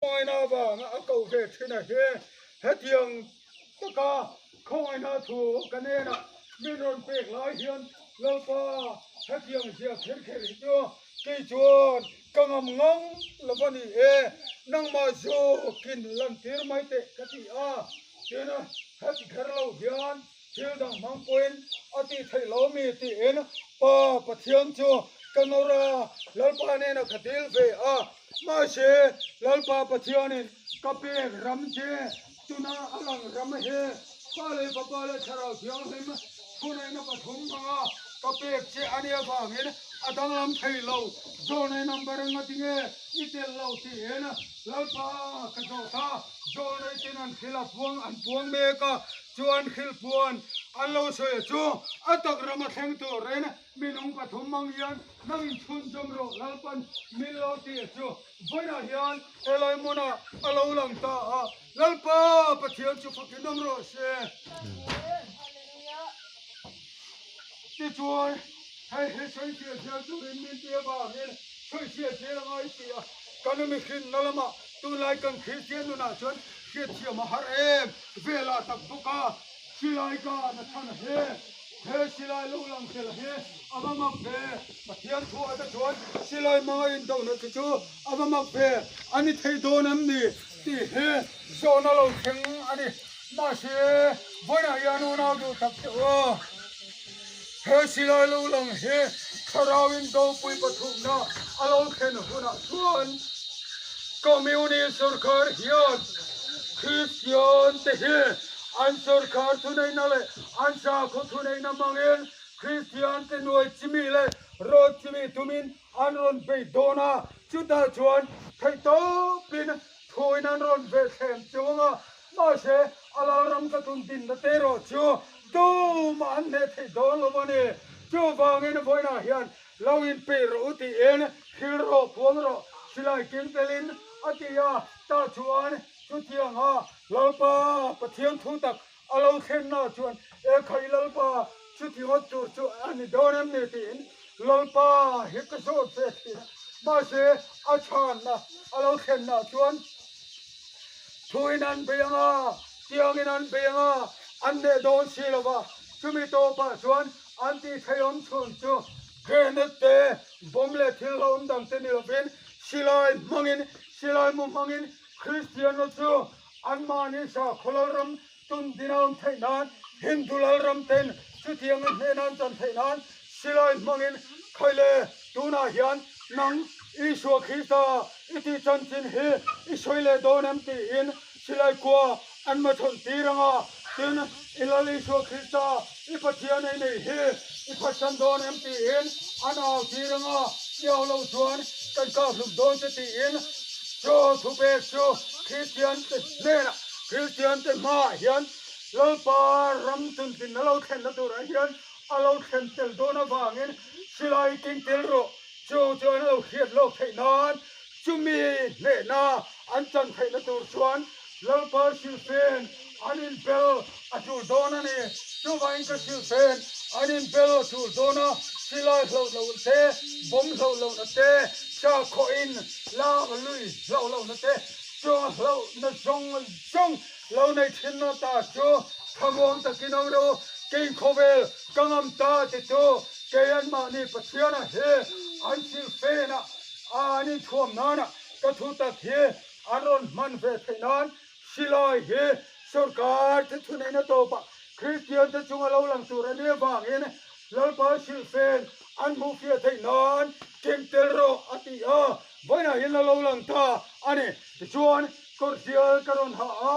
Khawngaihna avanga a ko ve thin a hi hetiang taka khawngaihna thu ka hnenah min rawn pek lai hian Lalpa hetiang zia kher kher hi chu kei chuan ka ngam ngang lo a ni e, nangmah zawkin lantir mai teh ka ti a, tin heti kher lo hian thil dang hmang pawhin a tih theih lo mi tiin Pa Pathian chu ka nawr a, Lalpa hnenah ka dil ve a, mahse Lalpa Pathianin ka pek ram che tuna a lang ram he Pa leh Fapa leh Thlarau Thianghlim thuneihna pathum hmanga ka pek che a nih avangin a danglam thei lo, Zawlnei number enga tinge i tel lo tiin Lalpa ka zawt a, Zawlnei ten an thil a puang an puang mek a, Chuan hrilhpuan an lo sawi a chu a tak ram a thleng turin minung pathum mang hian nang in chhunzawm rawh Lalpan min lo ti a chu vawiinah hian helai hmunah a lo lang ta a Lalpa Pathian chu fakin awm rawh se. Tichuan hei hi sawifiah zel turin min ti avangin sawifiah zel a ngai si a, kan mihrinna lamah tunlai kan Kristian nunah chuan hriatthiam a har em velah tak bawk a, silai ka na chhan he, he silai lo lang tel he a va mak ve, Pathian thu ah te chuan silai hmanga indohna te chu a va mak ve, a ni thei dawn em ni tih hi zawhna lo thleng a ni. Mahse, vawiinah hian unau duh tak che u. He silai lo lang hi thlarauin dopui pathumna a lo thlen hunah chuan Communist sorkar hian Kristian te hi an sorkar thuneihna leh an sakhaw thuneihna hmangin Kristian te nuai chimi leh rawt chimi tumin an rawn bei dawn a, chutah chuan theihtawpin thuin an rawn ve thlem chung a. Mahse, a lalram ka tun dinna te erawh chu tumah an hneh theih dawn lo a ni. Chuvangin vawiinah hian lo inpeih rawh u tiin thil rawh puang rawh silai keng telin a ti a, tah chuan chutianga Lalpa Pathian thu tak a lo thlenna chuan Ekhai Lalpa chuti ngawt tur chu a ni dawn em ni tiin Lalpa hi ka zawt ve thin a, mahse a chhanna a lo thlenna chuan Thuin an bei ang a, tiangin an bei ang a, an neh dawn si lo va. Chumi tawpah chuan an tih theiawm chhun chu grenade te, bomb leh thil hlauhawm dang te ni lovin silai hmangin, silai mu hmangin Kristianna chu anmahni sakhaw lalram tun din a awm theih nan, Hindu lalram ten chutiangin hnehna an chan theih nan silai hmangin khaile tunah hian nang Isua Krista i tih chanchin hi i sawi leh dawn em tiin silai kua an machhawn tir ang a, tin i Lal Isua Krista i Pathian ei nei hi i phatsan dawn em tiin an au tir ang a, i au loh chuan kan kah hlum dawn che tiin chu thupek chu Kristian te hnenah Kristian te hmaah hian Lalpa ram chuntin a lo thlenna turah hian a lo thlen tel dawn avangin silai keng tel rawh. Chu chuan a lo hriat lawk theih nan chumi hnehna an chan theihna tur chuan Lalpa silfen an inbel a tul dawn a ni. Chuvangin ka silfen an inbel a tul dawn a, silai hloh lohna te, bomb hloh lohna te, sakhaw-in lak lui hloh lohna te, Chung hlauhna zawng zawng lo nei thin na ta chu thlamuang takin awm rawh u, kei khawvel ka ngam ta ti chu kei anmahni Pathiana hi an silfenah an inthuam nana ka thu tak hi an rawn hman ve theih nan silai hi sorkar te thuneihna tawpah Kristian te chunga lo lang tur a nih avangin Lalpa silfen an hmuhfiah theih nan keng tel rawh a ti a. Vawiinah hian a lo lang ta a ni. Tichuan, kawrtial ka rawn ha a,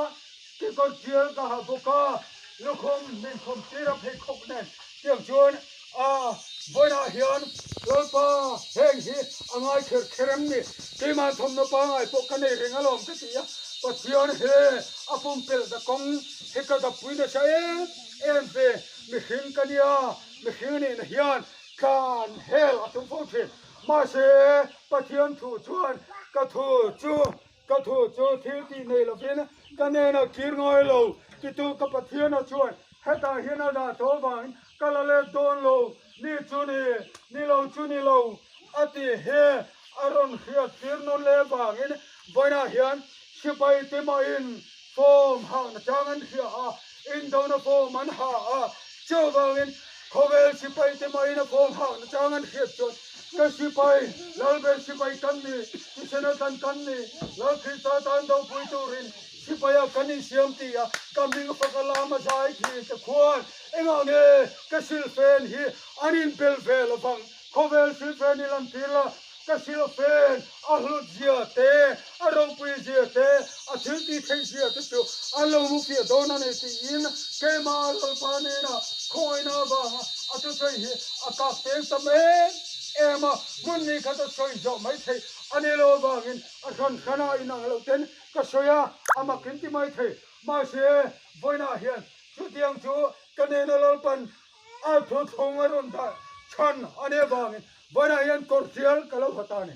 kekawrtial ka ha bawk a, lukhum min khawm tir a pheikhawk nen tiang chuan a vawiinah hian Lalpa heng hi a ngai kher kher em ni? Keimah thawmhnaw pangngai pawh ka nei reng alawm ka ti a, Pathian he a pumpelh da kawng hi ka dappui nasa em em ve. Mihring ka nia, mihring nihna hian tlan hel a tum fo thin. Mahse, Pathian thu chuan ka thu chu ka thu chu thil tih nei lovin ka hnenah kir ngai lo titu ka Pathiana chuan hetah hian a dah tawh avangin ka la let dawn lo, ni chu ni, ni lo chu ni lo a tih hi a rawn hriat tir nawn leh avangin vawiinah hian. Sipai te mahin form hahna chang an hria a, indona form an ha a, chuvangin khawvel sipai te mahin a form hahna chang an hriat chuan ka sipai, Lalber sipai kan ni, Tisena tan kan ni, Lal Krista tan dopui turin sipaia kan insiam ti a, ka hming faka lama zai thin te khuan engah nge ka silfen hi an inbel ve lovang, khawvel silfen i lantir la, Ka silfen a hlut zia te, a ropui zia te, a thil tih theih zia te chu an lo hmu fiah dawn a ni tiin keimah Lalpa nena khawngaihna avanga a thusawi hi a kak peng ta em em a, hmun ni khat a sawi zawh mai theih a ni lo avangin a hran hran a inang loh ten ka sawi a, a mak in ti mai thei. Mahse, vawiinah hian chutiang chu ka nena Lalpan a thuthlung a rawn dah chhan a nih avangin Vawiinah hian kawr thial ka lo ha ta a ni.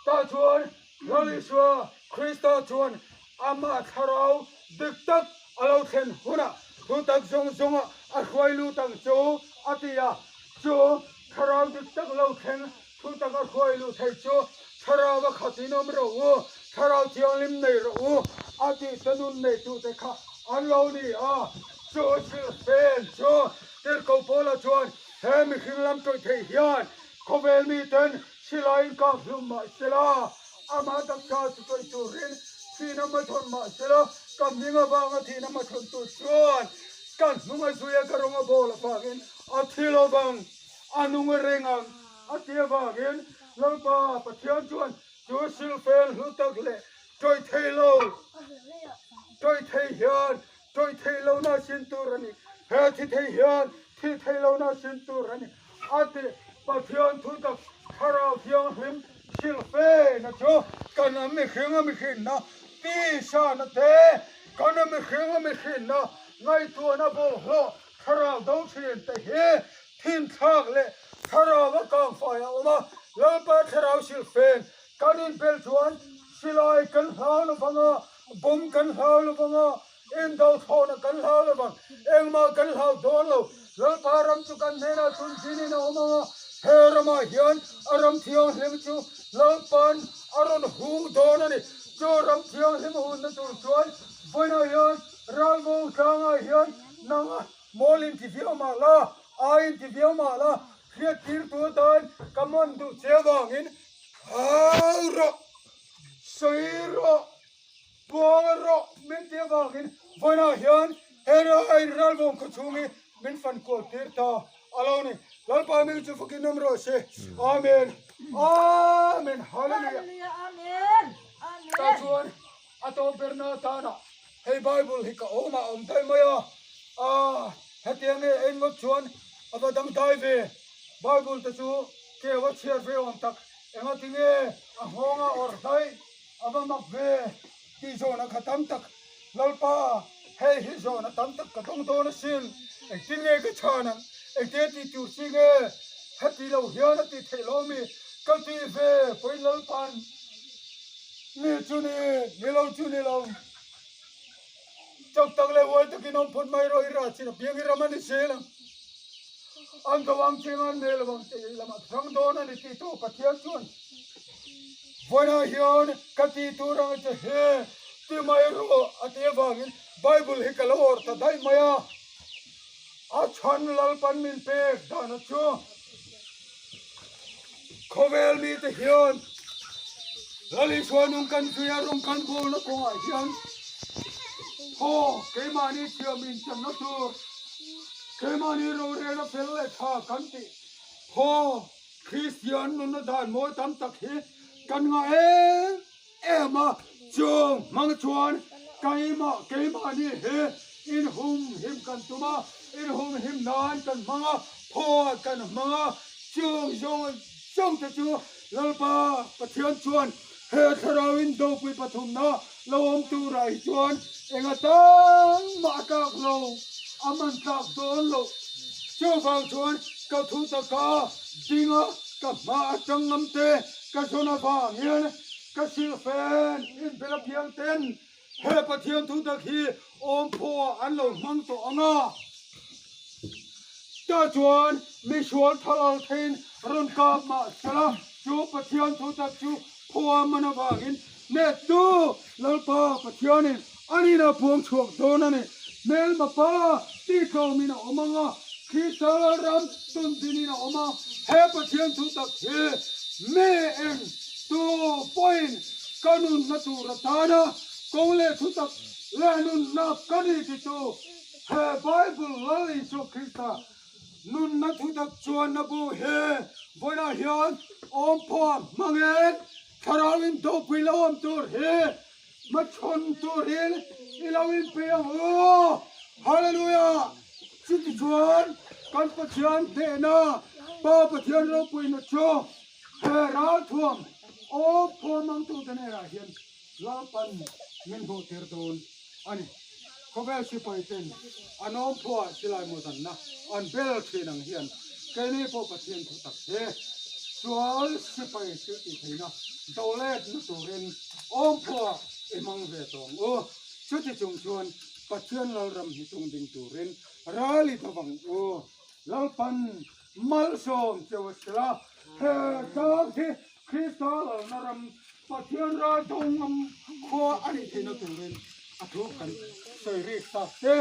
Tah chuan Lal Isua Krista chuan amah thlarau dik tak a lo thlen hunah thu tak zawng zawnga a hruai lut ang chu a ti a. Chu thlarau dik tak lo thleng thu tak a hruai lut thei chu thlarau a khatin awm rawh u, thlarau thianghlim nei rawh u a tih te nun neitute kha an lo ni a. Chu silfen chu Tirhkoh Paula chuan He mihring lam tawih theih hian khawvel miten silaiin kap hlum mah sela, amah taksa chu tawih turin thihna hmachhawn mah sela, ka hming avanga thihna hmachhawn tur chuan ka hnung a zui a, ka rawng a bawl avangin a thi lovang, a nung a reng ang a ti avangin Lalpa Pathian chuan chu silfen hlu tak leh tawih thei lo, tawih thei hian Tawih theih lohna sin tur a ni. He thi thei hian thih theih lohna sin tur a ni. A ti Pathian thu tak Thlarau Thianghlim hrilh fe na chu kan a mihring a mihrinna tisa na te, kan a mihring a mihrinna ngaihtuahna bawlhhlawh Thlarau do thin te hi thinthlak leh Thlarau a kangfai a awm a, Lalpa Thlarau hrilh fen kan inpelh chuan silai kan hlau lovang a, Bawm kan hlau lo vang a, indo thlawhna kan hlau lo vang, engmah kan hlau dawn lo. Lalpa ram chu kan hnenah chun zinin a awm ang a, he ramah hian a ram thianghlim chu Lalpa'n a rawn hung dawn a ni. Chu ram thianghlim hunna tur chuan vawiinah hian ralvawng tlangah hian nang a mawl inti viau mah la, ai inti viau mah la, hriattirtu atan ka man duh che avangin hau rawh. Sawi rawh, puang rawh min tih avangin vawiinah hian he rai ralvawng khaw chhung hi min fan kual tir ta a lo ni. Lalpa hming chu fakin awm rawh se. Amen. Amen. Hallelujah. Tah chuan a tawp berna atana hei Bible hi ka awm a awm daih mai a. Ah, hetiang nge en ngawt chuan a va dangdai ve. Bible te chu keu a chhiar ve awm tak. Enga tinge a nghawng a awrh daih a va mak ve tih zawhna kha tam tak Lalpa hei hi zawhna tam tak ka dawng dawn asin engtin nge ka chhan ang engtia tih tur chi nge heti lo hian a tih theih lo ami ka tih ve pawhin Lalpa'n ni chu ni ni lo chu ni lo chak tak leh huai takin awm phawt mai rawh i rah chin apiang i ram a ni zel ang. An do ang cheng an nei lovang tih lamah hrang dawn a ni tih tu Pathian chuan vawiinah hian ka tih tur ang che hi ti mai rawh a tih avangin Bible hi ka lo awrh ta daih mai a, a chhan Lalpan min pek dana chu khawvel mite hian Lal Isua nung kan zui a rawng kan bawlna kawngah hian thaw keimahni thiam inchanna tur Keimahni rorelna fel leh tha kan tih phaw Kristian nunna dan mawi tam tak hi kan ngah em em a, chung hmang chuan keimah keimahni hi inhum him kan tum a, inhum him nan kan hmang a, phaw kan hmang a, chung zawng zawng te chu Lalpa Pathian chuan he thlarau in dopui pathumna lo awm turah hi chuan enga tan mah a tlak lo, a man tlak dawn lo. Chuvang chuan ka thu taka dinga ka hma atang ngam te ka zawn avangin ka silfen inbel apiang ten he Pathian thu tak hi awmphaw an lo hmang tawh ang a. Tah chuan misual thalal theiin rawn kap mah sela chu Pathian thu tak chu phaw a man avangin. Hnehtu Lalpa Pathianin an inah puang chhuak dawn a ni. Hmelma pa tihtlawmin a awm ang a, Krista Lalram tundinin a awm a. He Pathian thu tak hi mi eng tu pawhin ka nunna tur atana kawng leh thu tak leh nunna ka ni titu he Bible Lal Isua Krista Nunna thutak chuanna bu hi vawiinah hian awmphuah hmangin thlarau in dopui lo awm tur hi hmachhawn turin i lo inpe ang u. Hallelujah! Chutichuan kan Pathian hnehna Pa Pathian ropuina chu he ralthuam awmphuah hmangtute hnenah hian Lalpan min hmuhtir dawn a ni. Khawvel sipai ten an awmphuah silai mawzanna an bel thin ang hian keini pawh Pathian thu tak he sual sipai thil tih theihna dolet na turin awmphuah i hmang ve tawh ang u. Chuti chung chuan Pathian Lalram hi tung ding turin ral i dawng ang u. Lalpan malsawm cheu a sila he tlang hi Krista lalna ram Pathian ral dawng ngam khua a nih theihna turin a thu kan sawi rik tak te.